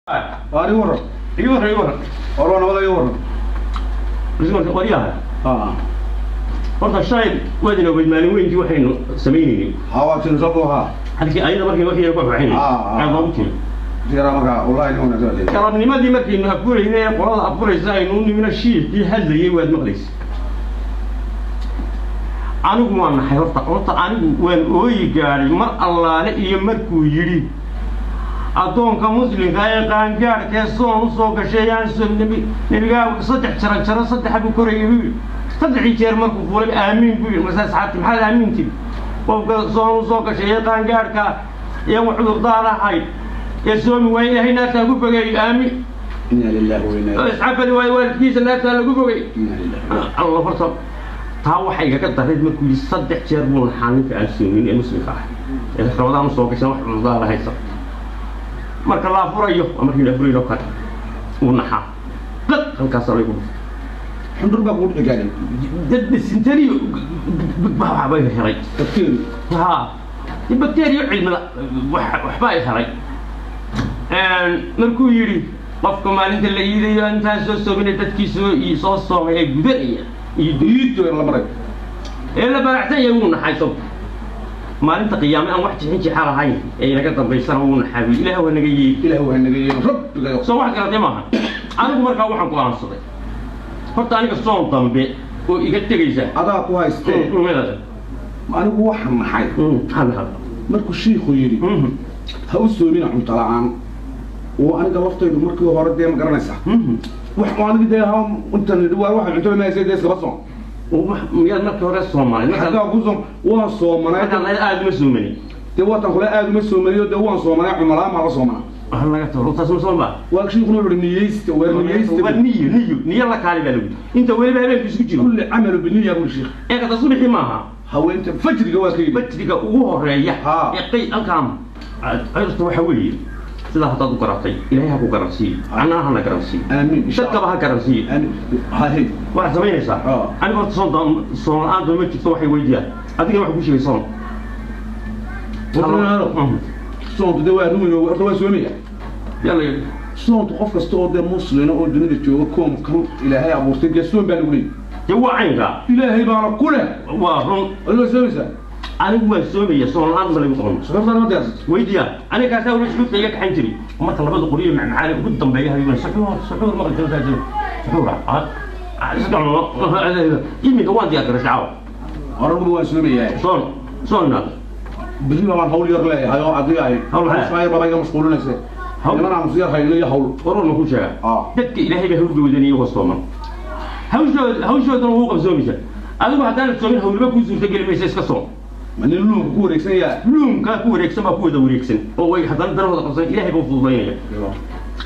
Waar ii waran. Ii waran, ii waran. War waa nabada, ii waran. Waryaha. Ha. Horta shalay waad inoogay maalin weynkii waxaynu samaynaynay. Ha, waa tin soo ha. Halkii ayada markaynu wax yar ku waxaynay. Ah, ah. Aad noogu timi. Diyaar marka wallahi inuu wanaagsan leeyahay. Galabnimadii markaynu afuraynay ee qolada afuraysa aynu u nimina, shiikii hadlayay waad maqlaysa. Anigu waan naxay horta anigu waan ooyi gaadhay mar allaale iyo markuu yidhi addoonka muslimka ee qaangaadhkee soon usoo gashay aan soo nebi nebigaa saddex jaro jaro saddexa buu korayay buu yidhi. Saddexii jeer markuu fuulay aamiin buu yidhi. Marse asxaabti maxaad aamiin tiri? Qofka soon usoo gashay ee qaangaadhka ee wax cudurdaar ahayd ee soomi waaya, Ilaahay naartaa ku fogeeyo, aamiin. Inna lillahi wa inna ilayhi. Iscabadi waayo waalidkiisa naartaa lagu fogey. Inna lillahi. Alla, horta taa waxay igaga darayd markuu yidhi saddex jeer buu naxaa ninka aan soomin ee muslimka ah ee Ramadaan usoo gashan wax cudurdaar haysa. Marka la afurayo waa markii la afurayo kale uu naxaa qad halkaasaa lagu dhuftay. Xundur baa kugu dhici gaadhay. Dad dysentery waxbay helay. Bakteeri. Ha, bakteriyo cilmila waxba ay helay. Markuu yidhi qofka maalinta la iidayo intaan soo soomina dadkii soo soo soomay ee gudanaya iido Iido la maray. Ee la baracsan yahay wuu naxay. Sow maalinta qiyaame aan wax jixin jixa lahayn ee inaga dambaysana wuu naxaa buu. Ilaah waa naga yeeli. Ilaahi waa naga yeelo rabbiga. Soo wax garatay maaha. Anigu markaa waxaan go'aansaday horta aniga soon dambe oo iga tegaysa. Adaa ku haystee. Anigu waxaan naxay maxaa naxay? Markuu shiikhu yidhi ha u soomina cunto la'aan, oo aniga laftaydu markii hore dee ma garanaysaa wax oo aniga dee ha intan yidhi waar waxa cunto ma haysay dee iskaba soon. Miyaad markii hore soomalay? Xaggaa ku soom, waan soomanay. Markaan aada uma soomanay. Dee waatan kule aada uma soomaniyo, dee waan soomanay, cunno la'aan baa la soomanaa. Waxa laga tago taas ma soon ba. Waa shiikhuna wuxuu niyeysta, waar niyeysta. Waa niyo, niyo, niyo la kaali baa lagu inta weliba habeenku isku jiro. Kulli camalu biniya buu shiikh. Ee kada subaxii maaha. Haweenta fajriga waa ka yidhi. Fajriga ugu horeeya. Ha. Ee qay halkaan horta waxa weeye sidaa haddaad u garatay, Ilaahay ha ku garansiiyo, annana hana garansiiyo. Aamiin insha dadkaba ha garansiiyo. Aamin hahe. Waxaad samaynaysaa Ha. aniga horta soon soon la-aan doon ma jirto. Waxay weydiiyaan adigana waxa ku sheegay soon. Soontu dee waa rumayo, horta waa soomaya. Yalla yidhi. Soontu qof kasta oo dee muslina oo dunida jooga koomkan Ilaahay abuurtay dee soon baa lagu leeyay. Dee waa caynkaa. Ilaahay baana ku leh. Waa run. Adigu waa soomaysaa. Anigu waan soomaya, soon la-aan ma lagu qaban. Suxuurtaana ma diyaarsatay? Weydiyaa aniga kaasaa weli suxuurta iga kaxayn jiray marka labada qoriyo macmacaan ugu dambeeya habeen suxuur suxuur maqli jiray suxuur iminka waan diyaar garay caawa. Aniguba waan soomayaa. Soon soonna. Berri baan hawl yar leeyahay oo adiga ay Hawl maxay? Hawshaa yar baba iga mashquulinaysa. Hawl? Niman aamus yar hayno iyo hawl. Warwar ma kuu sheegaa? Ah. Dadka Ilaahay baa hawlgoodanaya iyagoo sooman, hawshooda hawshoodana wuu qabsoomaysa. Adigu haddaanad soomin hawlba kuu suurtageli maysa, iska soon. Ma nin luunka ku wareegsan yahay? Luumkaa ku wareegsan baa ku wada wareegsan oo way haddana danahooda qabsan, Ilaahay baa u fududaynaya.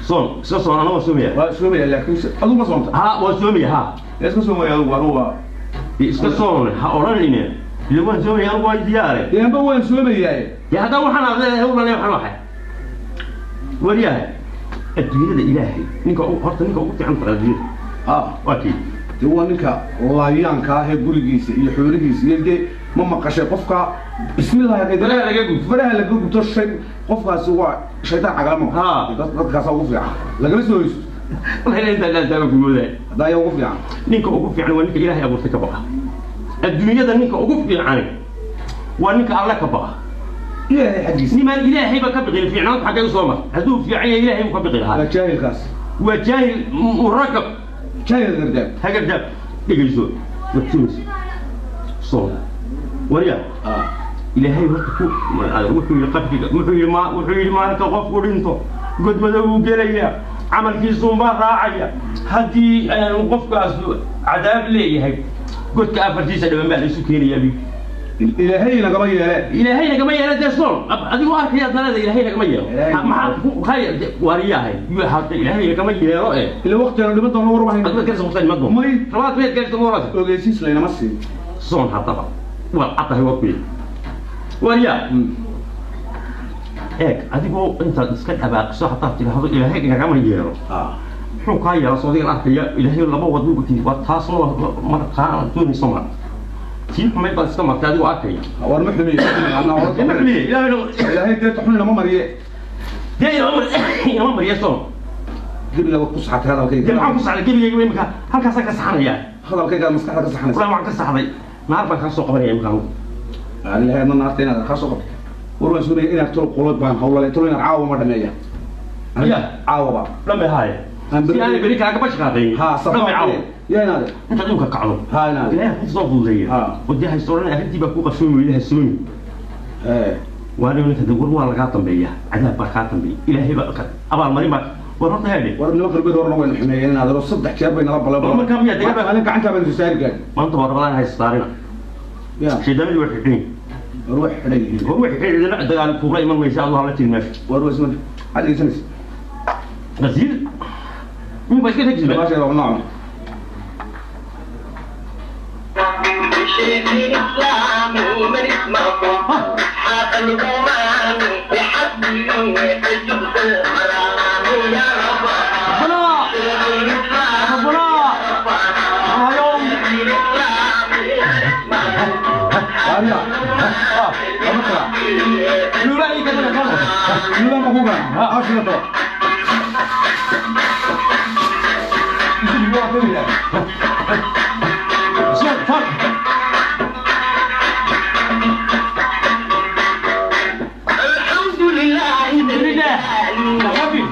Soon, iska soon, ana waan soomaya. Waa soomaya, laakiin adigu ma soomta? Ha, waan soomaya, ha. Ee, iska soomaya adigu, anigu waa dee iska soon ha odhanine, ile waan soomaya anigu, waa diyaare. Dee anba waan soomayaa. Dee haddaan waxaan aad leedahay hawlan waxaan waxay waryahay adduunyada Ilaahay ninka horta ninka ugu fiican kara adduunyada ah waa kii. Dee waa ninka laayaanka ah ee gurigiisa iyo xoolihiisa iyo dee ma maqashay qofka bismillahi Faraha laga gubto. Faraha laga gubto shay qofkaasi waa shaydaan cagalamo. Ha. Dadkaasa ugu fiican lagama soo hoysto. Wallahi intaa dhaantaaba ku moodaay. Haddaa ayaa ugu fiican. Ninka ugu fiican waa ninka Ilaahay abuurtay ka baqa. Adduunyada ninka ugu fiican waa ninka Alle ka baqa. Ilaahay xaggiisa. Nimaan Ilaahayba ka biqin fiicnaantu xaggay usoo mar? Hadduu fiican yahay Ilaahay buu ka biqi lahaa. Waa jaahilkaas. Waa jaahil murakab. Jaahil gardaab. Hagardaab dhegayso, waad sumaysa soon warya. Ah. Ilaahay horta ku wuxuu yidhi qabriga wuxuu yidhi ma wuxuu yidhi maalinta qofku dhinto godmada wuu gelayaa, camalkiisuunbaa raacaya. Haddii aanu qofkaas cadaab leeyahay, godka afartiisa dhiban baa la isu keenayaa buu. Ilaahay nagama yeele. Ilaahay nagama yeelo. Dee soon adigoo arkayaad naleeda Ilaahay nagama yeelo. Ilaahay maxaa ku waariyaahay hadda Ilaahay nagama yeelo ee ila waqtigaanu dhiman doono war waxaynu adiga garsa waqti ma May. Rabaad meed garsa moorasa. Ogeysiis laynama siin. Soon haddaba waa caddahay waa kuyi waaryaa. Eeg, adigoo intaad iska dhabaaqiso haddaad tidhaahdo Ilaahay nagama yeelo, ah muxuu kaa yeela? Soo adigan arkaya Ilaahay laba waduu ku waa taasna waa mar taa aad doonayso mar tii xumayd baad iska martay adigoo arkaya. War ma xumiye. Ma xumiye Ilaahay Ilaahay dee xun lama mariye. Dee inama mariya soon. Gebiga waad ku saxatay hadalkayga. Dee maxaan ku saxday gebigayga imika? Halkaasaan ka saxanayaa. Hadalkaygaad maskaxda ka saxanaysa. Walaa waan ka saxday, naar baan kaa soo qabanaya imika anigu. Ilahay adna naarta inaad kaa soo qabto. War waan suuraya inaad tolo qolo baan hawlale tolo inaad caawa ma dhameeya. Ya. Caawaba. Dhamay haaya. Aan si aanay beri kaaga bash qaadayn. Ha. Dhamay caawa. Ya inaade. Intaad dhulka kacdo. Ha inaade. Ilaahay ku soo fududeeya. Ha. Oo dee haysto odhan arrintii baa kuu qabsoomi weyda, hasoomi. Ee. Waa ninka de, war waa lagaa dambeeya, cadaab baa kaa dambeeya, ilaahay baa ka abaalmarin baa. War horta heedhe. War nimanka beri horena waynu xumeeyeen inaad aro 3 jeer bay nala balay. War markaa miyaa Maanta maalin gacantaa baynu saari gaadhi. Maanta waa rabadaan haystaarina. Ya. Shaydaanadii waa xidhan. War wax xidhan yihiin. War way xidhan, dagaal kuula iman maysa, aduu hala tiri meesha. War waa isma maxaad dhegeysanaysa? Qasiid min baa iska dhegsiba. Maasha Allah nooc. بشرك الإسلام ومن اسمه حاق الأمم بحبل الجبس الحرام يا رب. ربنا ربنا يوم. Waariya lama kala. Luulaa ii kadana kala. Luulaan ma ku garan hawshina to. Waa kamid. Soo far. الحمد لله. لله. حبيبي.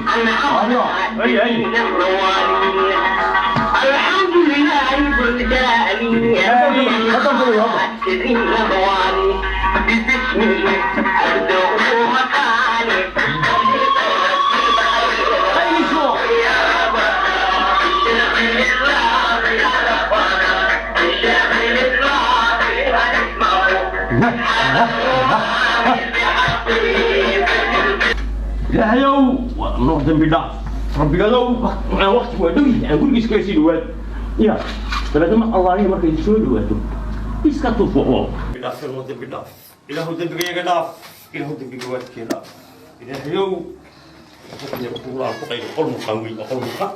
أي أي. الحمد لله البلدان بسم الله أبدأ مكاني. أي شو. Ilaahayow noo dambi dhaaf, rabbigadow. Aan waqti waa dhow yahay, aan gurigiis kaga sii dhawaad ya. Dabeedna mar allaalihi markay soo dhawaato iska tufo dhaaf, noo dambi dhaaf, ilaahu dembigayaga dhaaf, ilaahu dembiga waadkee dhaaf, ilaahayow. Ku qaylo qol muqaan wey, qol muqaan.